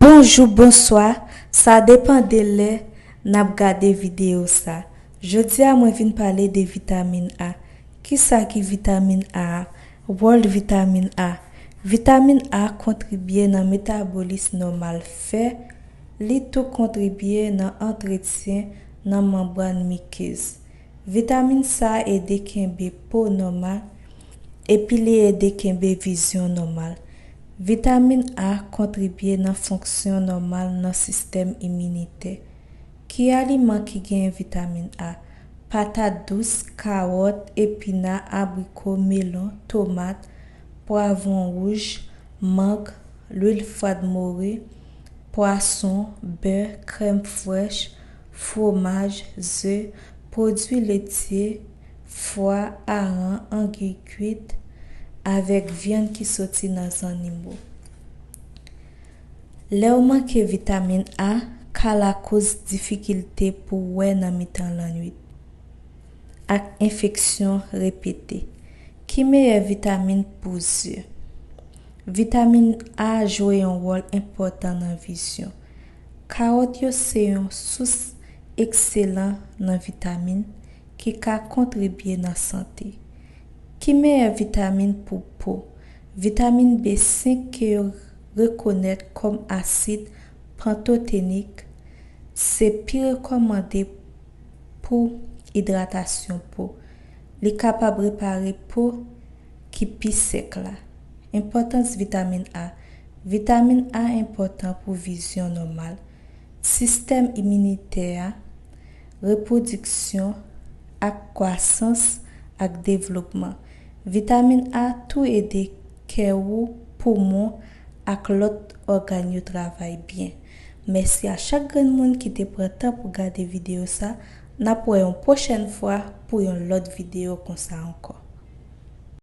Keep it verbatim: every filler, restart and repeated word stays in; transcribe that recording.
Bonjou, bonswa, sa depann de lè n ap gade videyo sa. Jodi a mwen vin pale de vitamin A. Kisa ki vitamin A? Wòl vitamin A. Vitamin A kontribye nan metabolis nòmal fè, li tou kontribye nan antretyen nan manbràn mikez. Vitamin sa ede kenbe po nòmal, epi li ede kenbe vizyon nòmal. Vitamin A kontribye nan fonksyon nòmal nan sistèm iminitè. Ki aliman ki genyen vitamin A? Patat dous, kawòt, epina, abriko, melon, tomat, pwavwon wouj, mang, lwil fwad more, pwason, bè, krèm frèch, fwomaj, ze, pwodui letye, fwa, aran, anguy kwit, avèk vyann ki soti nan zannimo. Lè w manke vitamin A ka lakoz difikilte pou w wè nan mitan lannwit ak enfeksyon repete. Ki meyè vitamin pou zye? Vitamin A jwe yon wòl enpòtan nan vizyon. Kawòt yo se yon sous ekselan nan vitamin ki ka kontribye nan sante. Ki meyè vitamin pou po? Vitamin B senk ke yo rekonèt kòm asid pantotenik se pi rekòmande pou idratasyon po. Li kapab repare po ki pi sèk la. Enpòtans vitamin A. Vitamin A enpòtan pou vizyon nòmal, sistèm iminitè a, repwodiksyon ak kwasans ak devlopman. Vitamin A tou ede kè ou, poumon ak lòt ògàn yo travay byen. Mèsi a chak grenn moun ki te pran tan pou gade videyo sa. N ap wè yon pwochèn fwa pou yon lòt videyo konsa ankò.